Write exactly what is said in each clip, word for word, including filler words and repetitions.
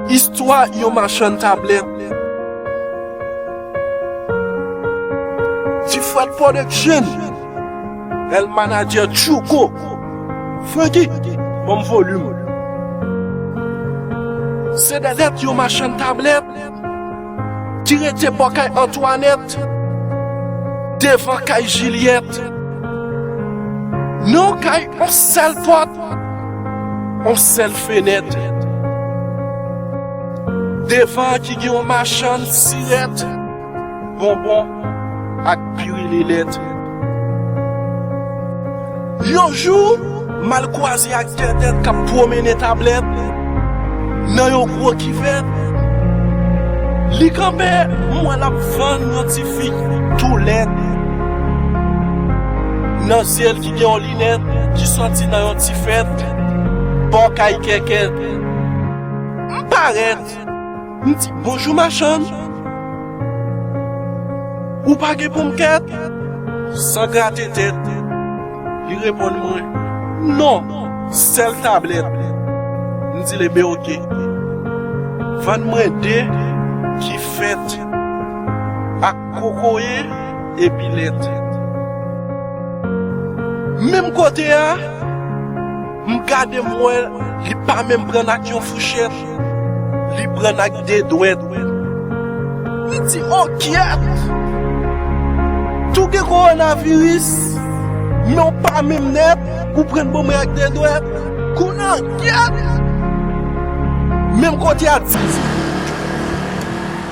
Istwa yon machann tablèt. Tifwèt Production. El Manager Tchouko. Francky, ban m volim. Se dèdèt yon machann tablèt ki rete bò kay Antwanèt, devan kay Jilyèt. Nan yon kay, yon sèl pòt, yon sèl fenèt. Devan ki gen yon machann sirèt, bonbon ak pirililèt. Yon jou, m al kwaze ak dèdèt k ap pwomennen tablèt nan yon gwo kivèt. Li kanpe, m wè l ap vann yon ti fi tou lèd. Nan zye l ki gen yon linèt ki sòti nan yon ti fèt bò kay kèkèt. M parèt, m di, "Bonjou, machann. Ou pa gen pou m kèt?" San grate tèt, li reponn mwen, "Non, sèl tablèt." M di l, "Ebyen, oke. Vann mwen de ki fèt ak kokoye epi lèt." Menm kote a, m gade, m wè li pa menm pran ak yon fouchèt, li pran ak de dwèt. M di, "O kyèt! Tou gen kowonaviris, men w pa menm nèt, ou pran bon mwen ak de dwèt. Kounye a, kyèt!" Menm kote a, di.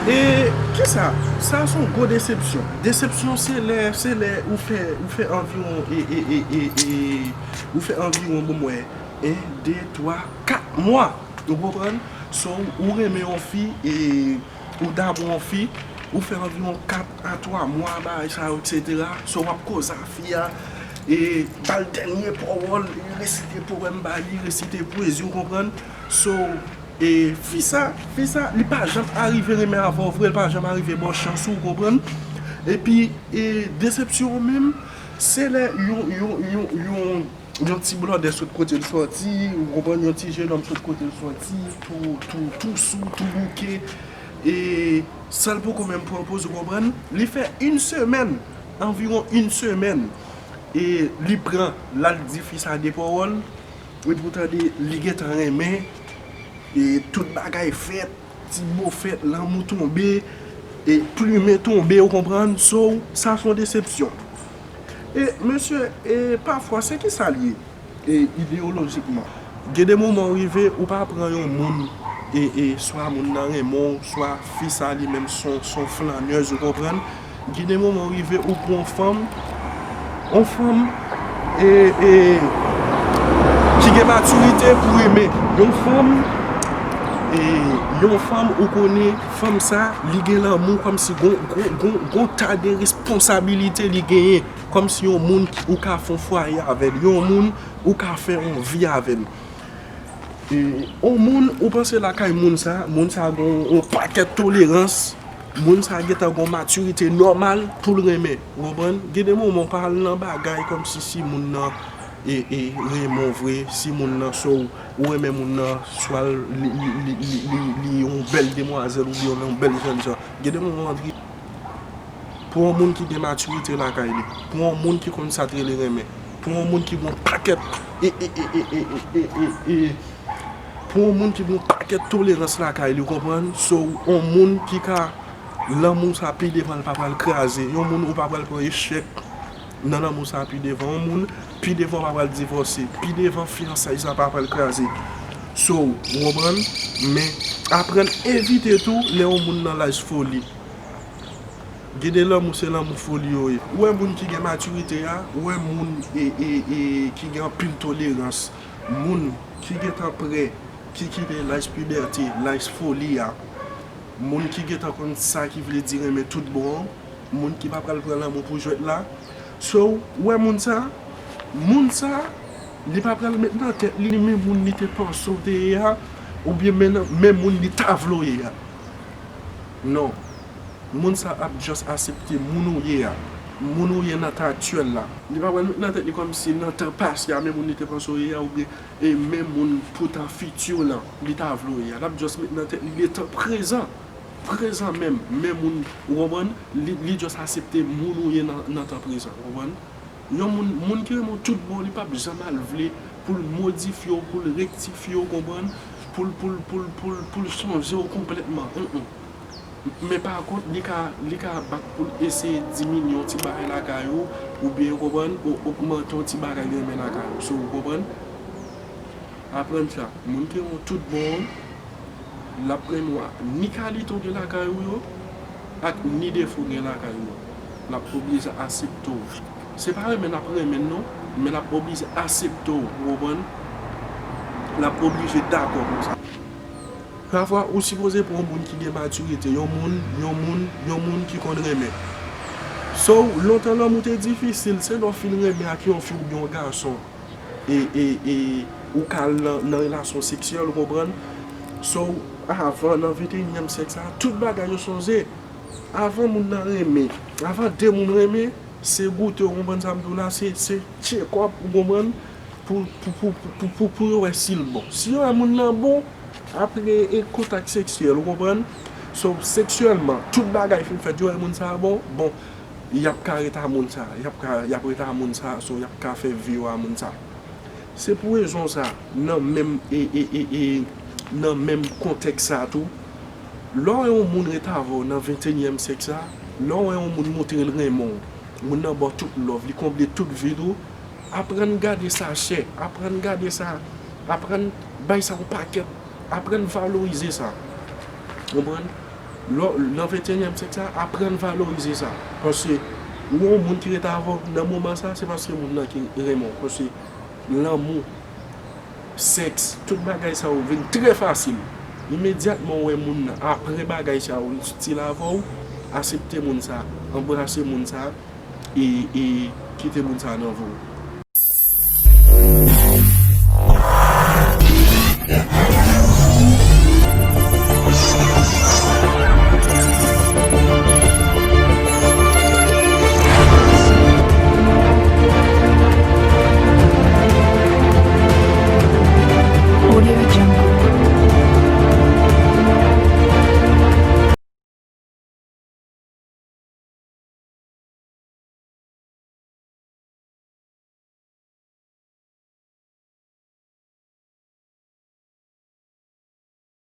E kisa? Sa se yon gwo desepsyon. Desepsyon se lè, se lè ou fè, ou fè anviwon, e, e, e, e, e, ou fè anviwon, bon, mwen, en, de, twa, kat mwa. Ou konprann? So, ou renmen yon fi, e, ou damou yon fi, ou fè anviwon kat a twa mwa, bagay sa yo, etsetera. So, w ap koze a fi a, e, ba l dènye pawòl, e, resite powèm ba li, resite pwezi, ou konprann? So, e, fi sa, fi sa, li pa janm arive renmen avè w vre, li pa janm arive ba w chans ou, ou konprann? Epi, e, desepsyon an menm, se lè yon, yon, yon, yon, yon ti blòdè sot kote l sòti, ou konprann, yon ti jenòm sot kote l sòti, tou, tou, tou sou, tou bouke, e, san l poko menm pran poz, ou konprann, li fè yon semèn, anviwon yon semèn, e, li pran, l al di fi sa de pawòl, epi w tande li gentan renmen, e, tout bagay fèt, ti mo fèt, lanmou tonbe, e, plimen tonbe, ou konprann? So, sa se yon desepsyon. E, mesye, e, pafwa, se kisa l ye? E, ideyolojikman. Gen de moman w rive, ou pa pran yon moun, e, e, swa moun nan renmen w, swa fi sa li menm se yon, se yon flannèz, ou konprann? Gen de moman w rive, ou pran yon fanm, yon fanm, e, e, ki gen matirite pou renmen. Yon fanm, e, yon fanm ou konnen, fanm sa, li gen lanmou kòmsi gon, gon, gon, gon ta de responsabilite li genyen. Kòmsi yon moun ki, ou ka fè yon fwaye avè l, yon moun ou ka fè yon vi avè l. E, yon moun, ou panse lakay moun sa, moun sa gon yon pakèt tolerans, moun sa gentan gon matirite nòmal pou l renmen, ou konprann? Gen de moman w pa al nan bagay kòmsi si moun nan, e, e, renmen w vre, si moun nan so, ou renmen moun nan, swa l, li, li yon bèl demwazèl oubyen yon bèl jènjan. Gen de moman w antre pou yon moun ki gen matirite lakay li, pou yon moun ki konn sa t rele renmen, pou yon moun ki gon pakèt, e, e, e, e, e, e, e, e, e, pou yon moun ki gon pakèt tolerans lakay li, ou konprann? So, yon moun ki ka, lanmou sa pi devan l pa pral kraze, yon moun ou pa pral pran echèk nan lanmou sa pi devan, yon moun pi devan w pa pral divòse, pi devan fiyansay sa pa pral kraze. So, ou konprann? Men, aprann evite tou lè yon moun nan laj foli. Gen de lanmou, se lanmou foli yo ye. Ou wè moun ki gen matirite a, ou wè moun e, e, e, ki gen anpil tolerans, moun ki gentan prè, ki kite laj pibète, laj foli a, moun ki gentan konn sa ki vle di renmen tout bon an, moun ki pa pral pran lanmou pou jwèt la. So, ou wè moun sa, moun sa, li pa pral met nan tèt li, li menm moun li te panse w te ye a, oubyen men, men moun li ta vle w ye a. Non. Moun sa ap just aksepte moun ou ye a. moun ou ye nan tan aktyèl la. Li pa pral met nan tèt li kòmsi nan tan pase a, men moun li te panse w ye a, oubyen e men moun pou tan fiti w lan, li ta vle w ye a. L ap just met nan tèt li letan prezan. Prezan menm, men moun, ou konprann? Li, li just aksepte moun ou ye nan, nan tan prezan, ou konprann? Yon moun, moun ki renmen w tout bon, li p ap janm al vle pou l modifye w, pou l rektifye w, konprann? Pou l, pou l, pou l, pou l, pou l chanje w konplètman. Mm, mm. Men pa kont, li ka, li ka bat pou l eseye diminye yon ti bagay lakay ou, oubyen, ou konprann, o-, ogmante yon ti bagay li renmen lakay ou. So, ou konprann? Aprann sa. Moun ki renmen w tout bon, l ap renmen w ak ni kalite w gen lakay ou yo, ak ni defo w gen lakay ou yo. L ap oblije aksepte w. Se pa renmen l ap renmen n non, men l ap oblije aksepte w, ou konprann? L ap oblije dakò konsa. Pafwa, ou sipoze pran yon moun ki gen matirite, yon moun, yon moun, yon moun ki konn renmen. So, lontan lanmou te difisil, se lè w fin renmen ak yon fi oubyen yon gason, e, e, e, ou ka al nan, nan relasyon seksyèl, ou konprann? So, avan, nan venteyinyèm syèk sa, tout bagay yo chanje. Avan moun nan renmen, avan de moun renmen, se goute, ou konprann sa m di w la, se, se tchekòp, ou konprann, pou, pou, pou, pou, pou, pou yo wè si l bon. Si yo wè moun nan bon, apre e kontak seksyèl, ou konprann? So, seksyèlman, tout bagay fin fèt, yo wè moun sa a bon, bon, y ap ka ret a moun sa a, y ap ka, y ap ret a moun sa a, so, y ap ka fè vi yo a moun sa a. Se pou rezon sa, nan menm, e, e, e, e, nan menm kontèks sa a tou, lè w wè yon moun ret avè w nan venteyinyèm syèk sa, lè w wè yon moun montre l renmen w, moun nan ba w tout love, li konble tout vid ou, aprann gade sa chè, aprann gade sa, aprann bay sa yon pakèt, aprann valorize sa. Konprann? Lè w, nan venteyinyèm syèk sa, aprann valorize sa. Paske ou wè yon moun ki ret avè w nan moman sa, se paske moun nan ki renmen w. Paske lanmou, sèks, tout bagay sa yo vin trè fasil. Imedyatman w wè moun nan, apre bagay sa yo, li still avè w, aksepte moun sa, anbrase moun sa, e, e kite moun sa nan vi w.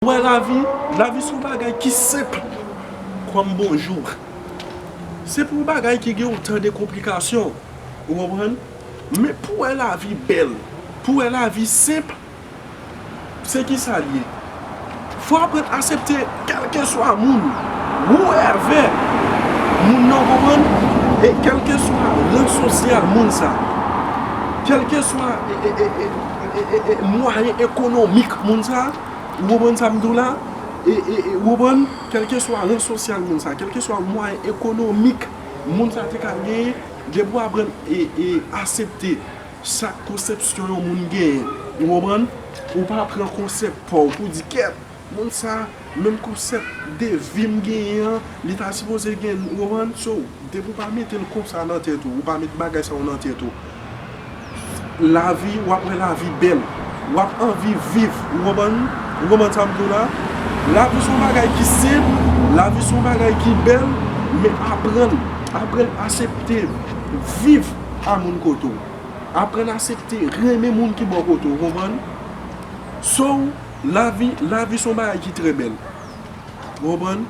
Ou wè lavi, lavi se yon bagay ki senp kòm bonjou. Se pou yon bagay ki gen otan de konplikasyon, ou konprann? Men pou wè lavi bèl, pou wè lavi senp, se ki sa l ye? Fò w aprann aksepte kèlkeswa moun, whoever moun nan, w konprann? E kèlkeswa ran sosyal moun sa, kèlkeswa, e, e, e, mwayen ekonomik moun sa, w konprann sa m di w la? E, e, e, w konprann? Kèlkeswa ran sosyal moun sa, kèlkeswa mwayen ekonomik moun sa te ka genyen, depi w aprann, e, e, aksepte chak konsepsyon yon moun genyen, ou konprann? Ou pa pran konsèp pa w pou di, "Kèt, moun sa, menm konsèp de vi m genyen an, li ta sipoze gen," ou konprann? So, depi w pa mete l konsa nan tèt ou, ou pa met bagay sa yo nan tèt ou, lavi, w ap wè lavi bèl, w ap anvi viv, ou konprann? Ou konprann sa m di w la? Lavi se yon bagay ki senp, lavi se yon bagay ki bèl, men aprann, aprann aksepte viv a moun kote w. Aprann aksepte renmen moun ki bò kote w, konprann? So, lavi, lavi se yon bagay ki trè bèl. Konprann?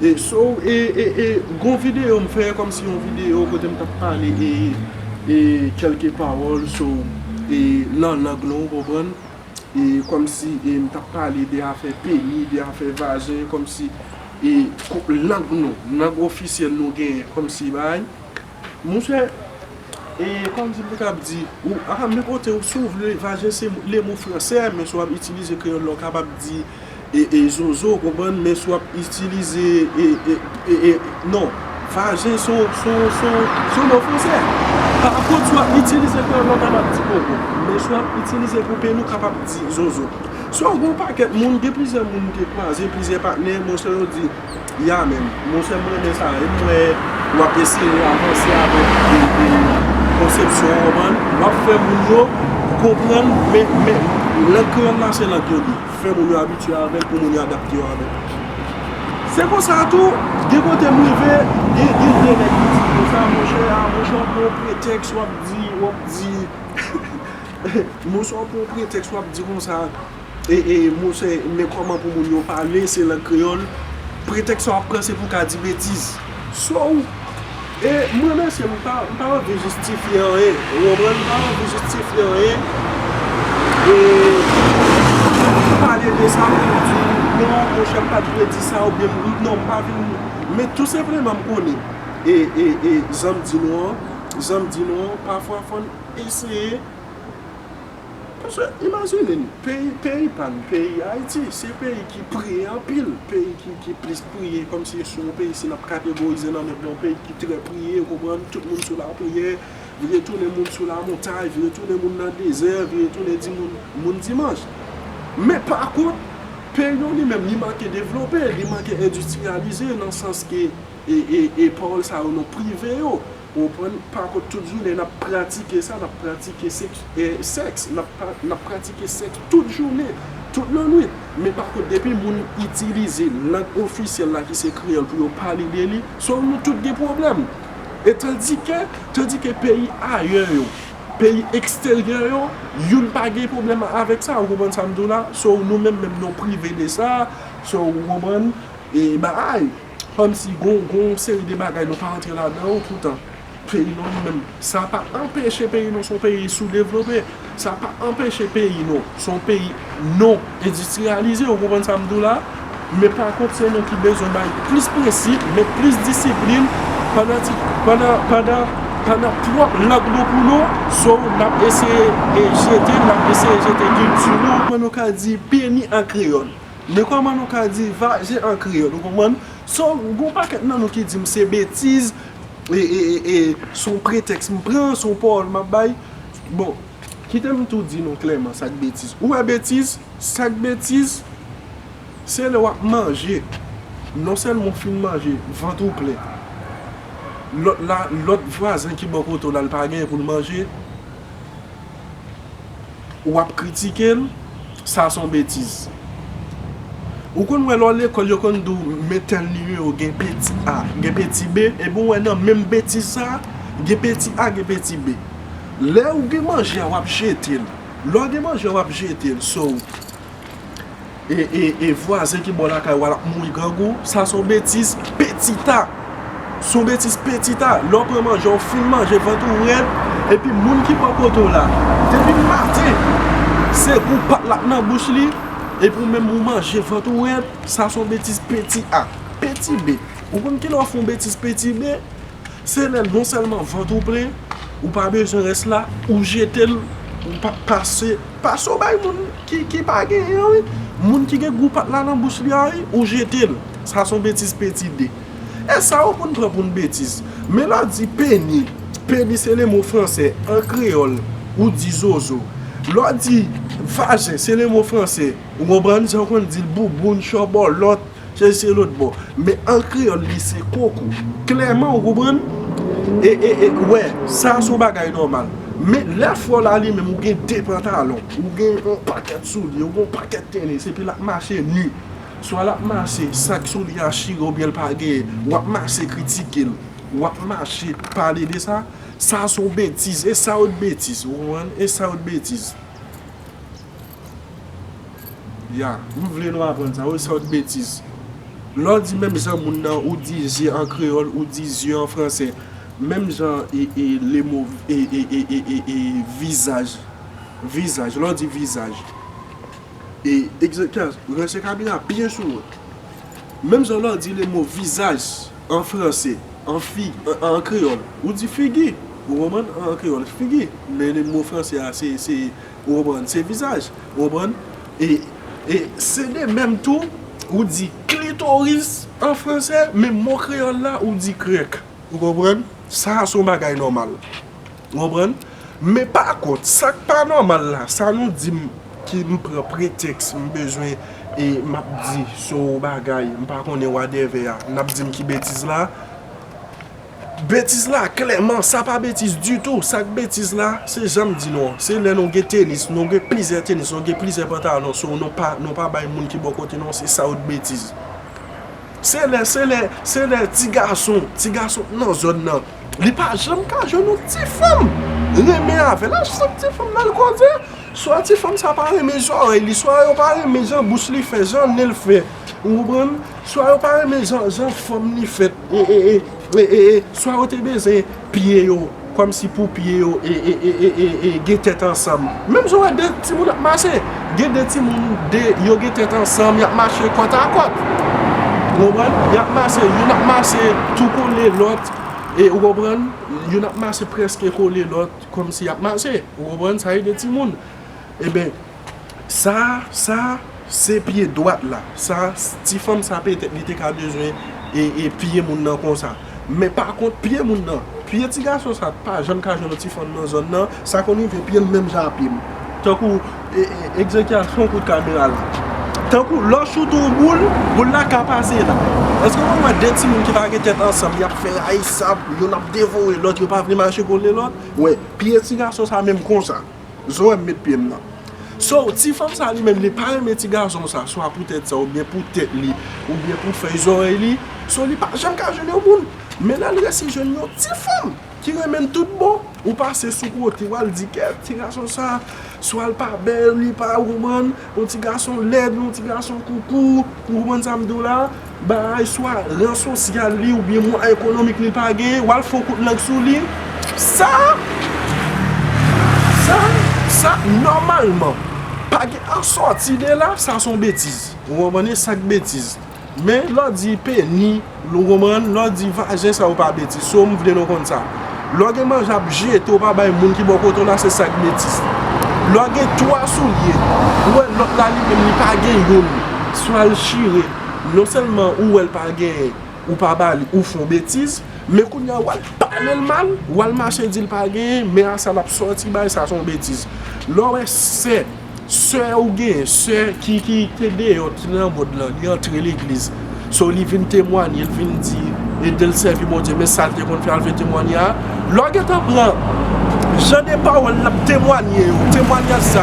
E so, e, e, e, gon videyo m fè, kòmsi yon videyo kote m t ap pale, e, e, kèlke pawòl, so, e, nan lang nou, konprann? E, kòmsi, e, m t ap pale de afè peni, de afè vajen, kòmsi, e, ko-, lang nou, lang ofisyèl nou genyen, kòmsi, bay. Monchè, e, kòmsi m te kab di, ou, a, men kote ou, si w vle, vajen se le mo fransè, men si w ap itilize kreyòl la, w kapab di, e, e, zozo, konprann, men si w ap itilize, e, e, e, e, non, vajen se, se, se, se mo fransè. Pa kont, si w ap itilize kreyòl la, w kapab di koko, men si w ap itilize pou peni, w kapab di zozo. So, gon pakèt moun, gen plizyè moun m te kwaze, plizyè patnè, monchè, yo di, "Ya, men, monchè, m renmen sa, e m wè, W ap eseye avanse avèk e, e, konsepsyon an, w konprann? W ap fè moun yo konprann, men, men lang kreyòl la se lang yo ye. Fè moun yo abitye avè l pou moun yo adapte yo avè l. Se konsa tou, gen kote m rive, gen, gen de nèg ki di konsa, monchè, a, monchè, w ap pran pretèks, w ap di, w ap di, monchè, w ap pran pretèks, w ap di konsa, e, e, monchè, men kòman pou moun yo pale, se lang kreyòl, pretèks sa w ap pran, se pou w ka di betiz. So, e mwen, mesye, m pa, m pa anvi jistifye anyen. Ou konprann? M pa anvi jistifye anyen. E pale de sa pou m di, non, monchè, m pa t vle di sa, oubyen, m, non, m pa vin. Men tou senpleman, m konnen. E, e, e, jan m di nou an, jan m di nou an, pafwa, fò n eseye. Paske, imajine n, peyi, peyi pa n, peyi Ayiti, se peyi ki priye anpil, peyi ki, ki plis priye, kòmsi se yon peyi, si n ap kategorize nan menm yon peyi ki trè priye, ou konprann, tout moun sou lapriyè, vire tounen moun sou lamontay, vire tounen moun nan dezè, vire tounen di moun, moun dimanch. Men pa kont, peyi nou li menm, li manke devlope, li manke endistriyalize, nan sans ke, e, e, e pawòl sa yo, nou prive yo. Ou konprann? Pa kont, tout jounen n ap pratike sa, n ap pratike sèks, eh, sèks, n ap pa, n ap pratike sèks tout jounen, tout lannwit. Men pa kont, depi moun itilize lang ofisyèl la ki se kreyòl pou yo pale de li, so nou tout gen pwoblèm. E tandike, tandike peyi ayè yo, peyi eksteryè yo, youn pa gen pwoblèm avèk sa, ou konprann sa m di w la? So nou menm menm nou prive de sa, so ou konprann? E bagay, kòmsi gon, gon seri de bagay nou pa antre ladan yo, poutan peyi nou li menm, sa pa anpeche peyi nou se yon peyi soudevlope, sa pa anpeche peyi nou se yon peyi non endistriyalize, ou konprann sa m di w la? Men pa kont, se nou ki bezwen bay plis prensip, met plis disiplin, pandan ti, pandan, pandan, pandan twòp lang nou pou nou, so n ap eseye e jete, n ap eseye jete kilti nou. Kòman nou ka di peni an kreyòl? Men kòman nou ka di vajen an kreyòl, ou konprann? So, gon pakèt nan nou ki di m se betiz, e, e, e, e, se yon pretèks m pran, se yon pawòl m ap bay. Bon, kite m tou di nou klèman sa k betiz. Ou wè betiz, sa k betiz, se lè w ap manje. Non sèlman w fin manje, vant ou plen. Lòt la, lòt vwazen ki bò kote w la, l pa genyen pou l manje. W ap kritike l, sa se yon betiz. Ou konn wè lè w lekòl, yo konn di w men tèl nimewo gen peti A, gen peti B, epi w wè nan menm betiz sa, gen peti A, gen peti B. Lè w gen manje a, w ap jete l. Lè w gen manje a, w ap jete l. So, e, e, e vwazen ki bò lakay ou a l ap mouri grangou, sa se yon betiz petita. Se yon betiz petita. Lè w pran manje, w fin manje, vant ou rèd, epi moun ki bò kote w la, depi maten, se gou pat l ap nan bouch li, epi ou menm ou manje, vant ou rèd, sa se yon betiz peti A. Peti B. Ou konn kilè w fè yon betiz peti B? Se lè non sèlman vant ou plen, ou pa bezwen rès la, ou jete l, ou pa, pase, pase w bay moun ki, ki pa genyen an, wi. Moun ki gen gou pat la nan bouch li a, wi, ou jete l. Sa se yon betiz peti de. E sa yo konn pran pou n betiz. Men lè w di peni, peni se lemo franse, an kreyòl, ou di zozo. Lè w di vajen, se lemo franse, ou konprann, jan yo konn di l, bouboun, chòbòlòt, se, se lòt bò. Men an kreyòl, li se koko. Klèman, ou konprann? E, e, e, wè, sa se yon bagay nòmal. Men lè frè w la, li menm, ou gen de pantalon, ou gen yon pakèt soulye, ou gen yon pakèt tenis, epi l ap mache ni. Swa l ap mache, sak sou li a chire oubyen l pa genyen, w ap mache kritike l, w ap mache pale de sa, sa se yon betiz, e sa yo t betiz, ou konprann? E sa yo t betiz. Ya, m vle nou aprann sa, wi, sa yo t betiz. Lè w di menm jan moun nan, ou di je an kreyòl, ou di zye an franse. Menm jan e, e, lemo, e, e, vizaj. Vizaj, lè w di vizaj. E, egzakte, ranse kamera byen sou mwen. Menm jan lè w di lemo vizaj an franse, an fi, an, an kreyòl, ou di figi. Ou konprann? An kreyòl, figi. Men lemo franse a, se, se, ou konprann? Se vizaj. Ou konprann? E, e se de menm tou, ou di klitoris an franse, men mo kreyòl la, ou di krèk. Ou konprann? Sa a se yon bagay nòmal. Ou konprann? Men pa kont, sa k pa nòmal la, sa nou di m, ki m pran pretèks, m bezwen, e m ap di, se yon bagay, m pa konnen, whatever a, n ap di m ki betiz la, Betiz la, klèman, sa pa betiz ditou. Sa k betiz la, se jan m di nou an. Se lè nou gen tenis, nou gen plizyè tenis, nou gen plizyè pantalon, so nou pa, nou pa bay moun ki bò kote nou an, se sa yo t betiz. Se lè, se lè, se lè ti gason, ti gason nan zòn nan, li pa janm ka jwenn yon ti fanm renmen avè l. A chak ti fanm l al koze, swa ti fanm sa pa renmen zòrèy li, swa yo pa renmen jan bouch li fè, jan nen l fè. Ou konprann? Swa yo pa renmen jan, jan fòm li fèt. E, e, e, e, e, e, swa yo te bezwen pye yo, kòmsi pou pye yo, e, e, e, e, e, e, gen tèt ansanm. Menm jan w wè de timoun ap mache, gen de timoun, de, yo gen tèt ansanm, y ap mache kòt a kòt. Ou konprann? Y ap mache, youn ap mache tou kole lòt, e, ou konprann? Youn ap mache prèske kole lòt, kòmsi y ap mache. Ou konprann? Sa e de timoun. Eben, sa, sa, se pye dwat la. Sa, ti fanm sa petèt li te ka bezwen e, e pye moun nan konsa. Men pa kont, pye moun nan, pye ti gason sa pa janm ka jwenn yon ti fanm nan zòn nan, sa konn rive pye l menm jan a pye m. Tankou, e, e, egzekya, fè yon kout kamera la. Tankou lè w choute yon boul, boul la ka pase la. Èske w konn wè de timoun ki pa gen tèt ansanm, y ap fè rayisab, youn ap devore lòt, yo pa vle mache kole lòt? Wè, pye ti gason sa menm konsa. Zò wè m met pye m nan. So, ti fanm sa li menm, li pa renmen ti gason sa, swa poutèt sa, oubyen pou tèt li, oubyen pou fèy zòrèy li. So, li pa janm ka jwenn yon moun. Men lè l resi jwenn yon ti fanm ki renmen l tout bon, ou pase sou kote, w al di, kèt, ti gason sa, swa l pa bèl, li pa, ou konprann, yon ti gason lèd, yon ti gason koukou, ou konprann sa m di w la? Bagay swa ran sosyal li oubyen mwayen ekonomik li pa genyen, w al fè yon kout lang sou li. Sa, sa, sa, nòmalman, pa gen an sòti de la, sa se yon betiz. Ou konprann? E sa k betiz. Men, lè w di peni, ou konprann? Lè w di vajen, sa yo pa betiz. So, m vle nou konn sa. Lè w gen manje ap jete, ou pa bay moun ki bò kote w la, se sa k betiz. Lè w gen twa soulye, ou wè lòt la, li menm, li pa gen youn. Swa l chire. Non sèlman ou wè l pa genyen, ou pa ba li, ou fè yon betiz, men kounye a w al pale l mal, w al mache di l pa genyen, men a sa l ap sòti bay, sa se yon betiz. Lè w wè sè, sè ou genyen, sè ki, ki te deyò, ki nan mond lan, li antre legliz. So, li vin temwanye, li vin di, ede l sèvi Bondye, men sa l te konn fè, al vin temwanye a. Lè w gentan pran jan de pawòl l ap temwanye yo, temwanyaj sa,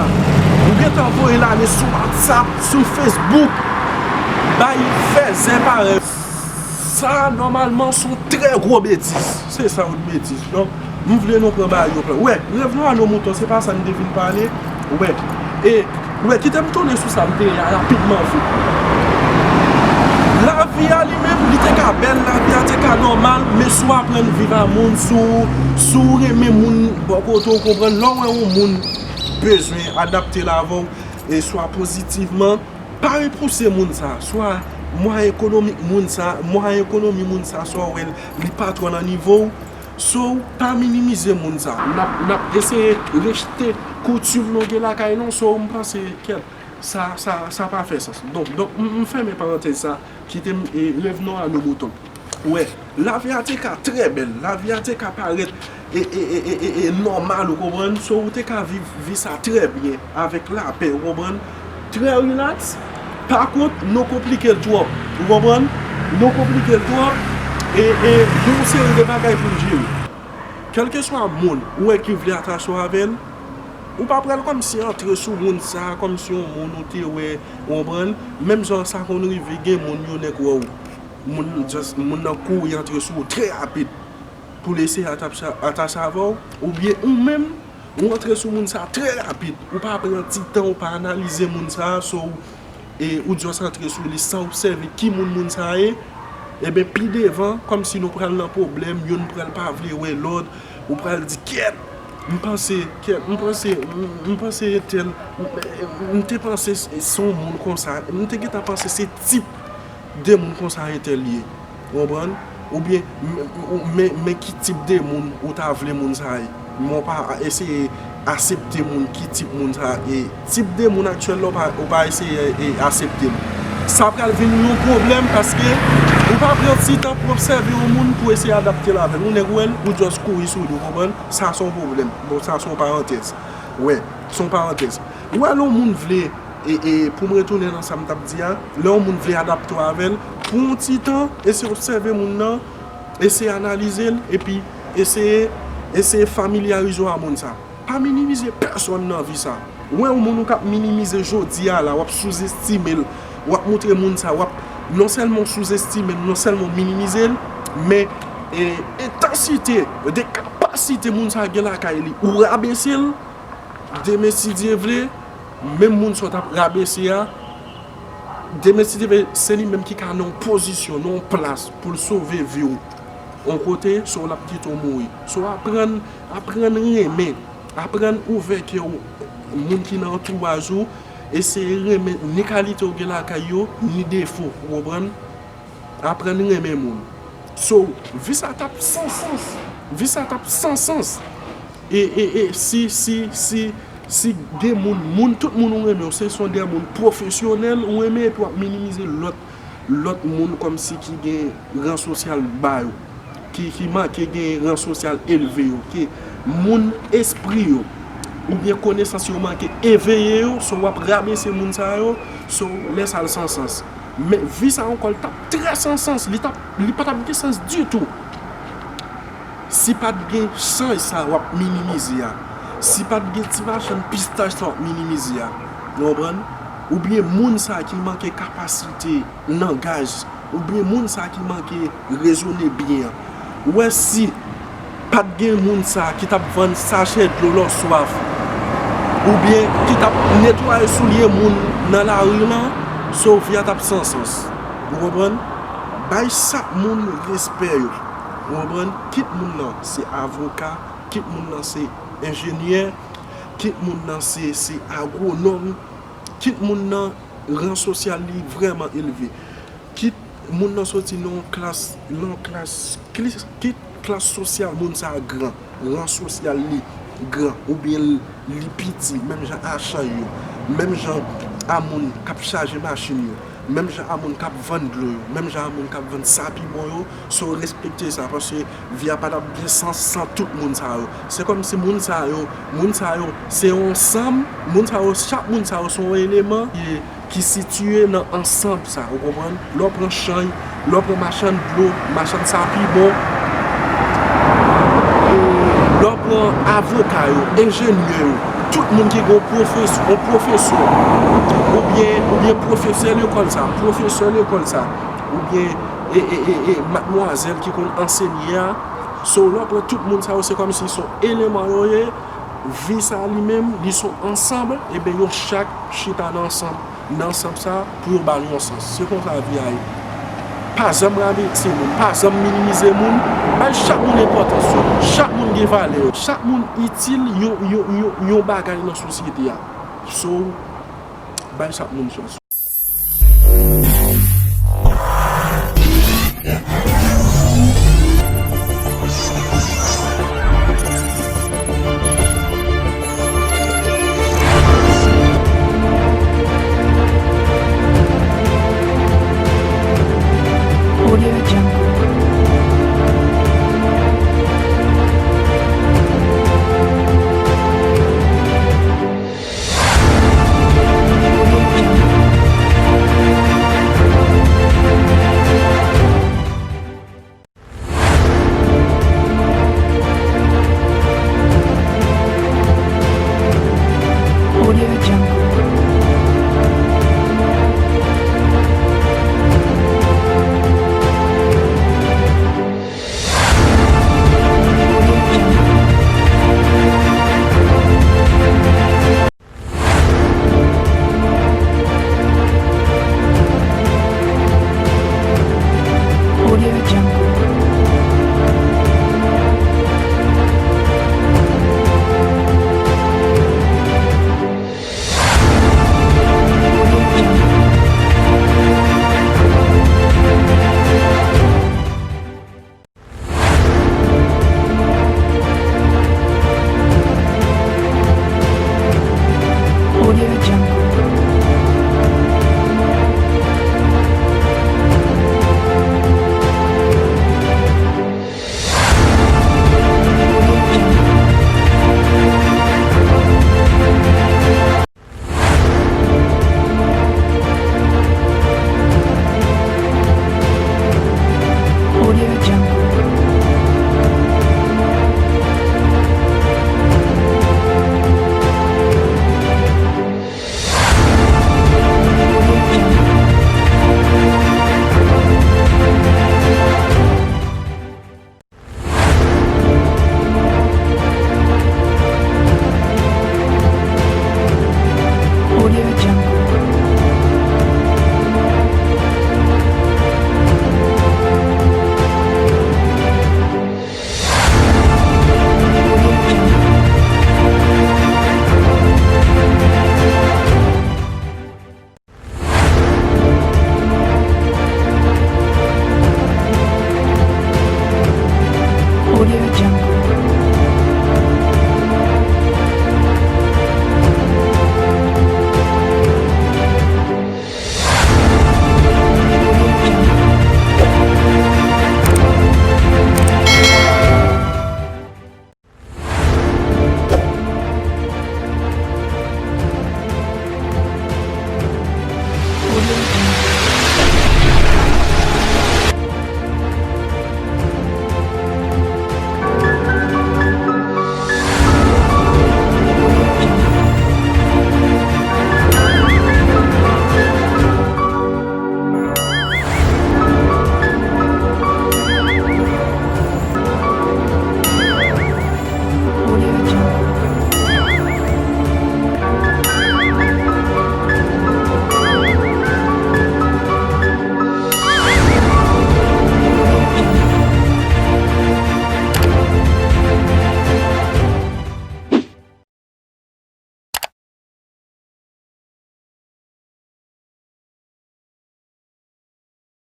ou gentan voye l ale sou WhatsApp, sou Facebook, bay fèzè parèy. Sa, nòmalman, se yon trè gwo betiz. Se sa, yon betiz. Donk, m vle nou pran bagay yo klè. Wè, revenons à nos moutons, se pa sa n te vin pale. Wè, e, wè, kite m tounen sou sa m te ye a rapidman vit. Lavi a li menm, li te ka bèl, lavi a te ka nòmal, men si w aprann viv a moun, si w, si w renmen moun bò kote w, konprann, lè w wè yon moun bezwen adapte l avè w, e swa pozitivman, pa repouse moun sa, swa mwayen ekonomik moun sa, mwayen ekonomi moun sa, swa w wè l, li pa twò nan nivo w, so, pa minimize moun sa. N ap, n ap eseye rejte koutim nou gen lakay nou, so, m panse, kèt, sa, sa, sa pa fè sans. Donk, donk, m, m fèmen parantèz sa, kite m, e, revenons à nos moutons. Wè, lavi a te ka trè bèl, lavi a te ka parèt e, e, e, e, e, e nòmal, ou konprann? So, ou te ka viv vi sa trè byen, avèk lapè, ou konprann? Trè rilaks. Pa kont, nou konplike l twòp, ou konprann? Nou konplike l twòp, e, e gen yon seri de bagay pou n jere. Kèlkeswa moun ou wè ki vle atache w avè l, ou pa pral kòmsi antre sou moun sa, kòmsi yon moun ou te wè, ou konprann? Menm jan sa konn rive, gen moun yo nèk wè w, moun, just, moun nan kouri antre sou ou trè rapid pou l eseye atap-, atache avè w, oubyen ou menm, ou antre sou moun sa trè rapid, ou pa pran ti tan, ou pa analize moun sa, so, e ou just antre sou li san obsève ki moun moun sa ye, eben, pi devan, kòmsi nou pral nan pwoblèm, youn pral pa vle wè lòt, ou pral di, kèt, m panse, kèt, m panse, m, m panse entèl, m, m te panse se, se yon moun konsa, m te gentan panse se tip de moun konsa entèl ye. Ou konprann? Oubyen, m, m, men, men ki tip de moun ou ta vle moun sa ye. Men w pa eseye aksepte moun, ki tip moun sa ye. Tip de moun aktyèl la, ou pa, ou pa eseye, e, aksepte l. Sa pral vin yon pwoblèm paske ou pa pran ti tan pou obsève yon moun pou eseye adapte l avè l. Yon nèg wè l, ou just kouri sou li, ou konprann? Sa se yon pwoblèm. Bon, sa se yon parantèz. Wè, se yon parantèz. Ou wè, lè yon moun vle, e, e, pou m retounen nan sa m t ap di a, lè yon moun vle adapte w avè l, pou yon ti tan, eseye obsève moun nan, Eseye analize l, epi eseye, eseye familyarize w a moun sa. Pa minimize pèsonn nan vi sa. Ou wè yon moun ou k ap minimize jodi a la, w ap souzestime l, w ap montre moun sa, w ap non sèlman w souzestime l, non sèlman w minimize l, men, e, entansite de kapasite moun sa gen lakay li, ou rabese l, demen si Dye vle, menm moun sa w t ap rabese a, demen si Dye vle, se li menm ki ka nan yon pozisyon, nan yon plas pou l sove vi w. Yon kote, so l ap kite w mouri. So aprann, aprann renmen, aprann ouvè kè w, moun ki nan antouraj ou, eseye renmen ni kalite w gen lakay yo, ni defo, ou konprann? Aprann renmen moun. So, vi sa t ap san sans. Vi sa t ap san sans. E, e, e, si, si, si, si gen moun, moun, tout moun ou renmen, se son de moun pwofesyonèl ou renmen, epi w ap minimize lòt, lòt moun kòmsi ki gen ran sosyal ba yo, ki, ki manke gen ran sosyal elve yo, ke moun espri yo, oubyen konesans yo manke eveye yo, so w ap rabese moun sa yo, so lè sa l san sans. Men vi sa ankò, l t ap trè san sans, li t ap, li pa t ap gen sans ditou. Si pa t gen chanj sa w ap minimize a, si pa t gen ti machann pistach sa w ap minimize a, ou konprann? Oubyen moun sa ki manke kapasite langaj, oubyen moun sa ki manke rezone byen an. Ou wè, si pa t gen moun sa ki t ap vann sachè dlo lè w swaf, oubyen ki t ap netwaye soulye moun nan lari lan, so vi a t ap san sans. Ou konprann? Bay chak moun respè yo. Ou konprann? Kit moun nan se avoka, kit moun nan se enjenyè, kit moun nan se, se agwonòm, kit moun nan ran sosyal li vrèman elve, kit moun nan soti nan yon klas, nan yon klas, kli-, kit klas sosyal moun sa a gran, ran sosyal li gran, oubyen l, li piti, menm jan a chay yo, menm jan a moun k ap chaje machin yo, menm jan a moun k ap vann dlo yo, menm jan a moun k ap vann sa pi bon yo, so respekte sa, paske vi a pa t ap gen sans san tout moun sa yo. Se kòmsi moun sa yo, moun sa yo, se yon ansanm, moun sa yo, chak moun sa yo se yon eleman ki, ki sitiye nan ansanm sa, ou konprann? Lè w pran chay, lè w pran machann dlo, machann sa pi bon, e lè w pran avoka yo, enjenyè yo, tout moun ki gen yon pwofes-, yon pwofesè, oubyen, oubyen pwofesè lekòl sa, pwofesè lekòl sa, oubyen, e, e, e, e, madmwazèl ki konn ansenye a. So, lè w pran tout moun sa yo, se kòmsi se yon eleman yo ye, vi sa li menm, li se yon ansanm, ebyen yo chak chita nan ansanm, nan ansanm sa pou yo ba l yon sans. Se konsa vi a ye. Pa janm rabese moun, pa janm minimize moun, bay chak moun enpòtans yo, chak moun gen valè yo, chak moun itil yon, yon, yon, yon bagay nan sosyete a. So, bay chak moun chans.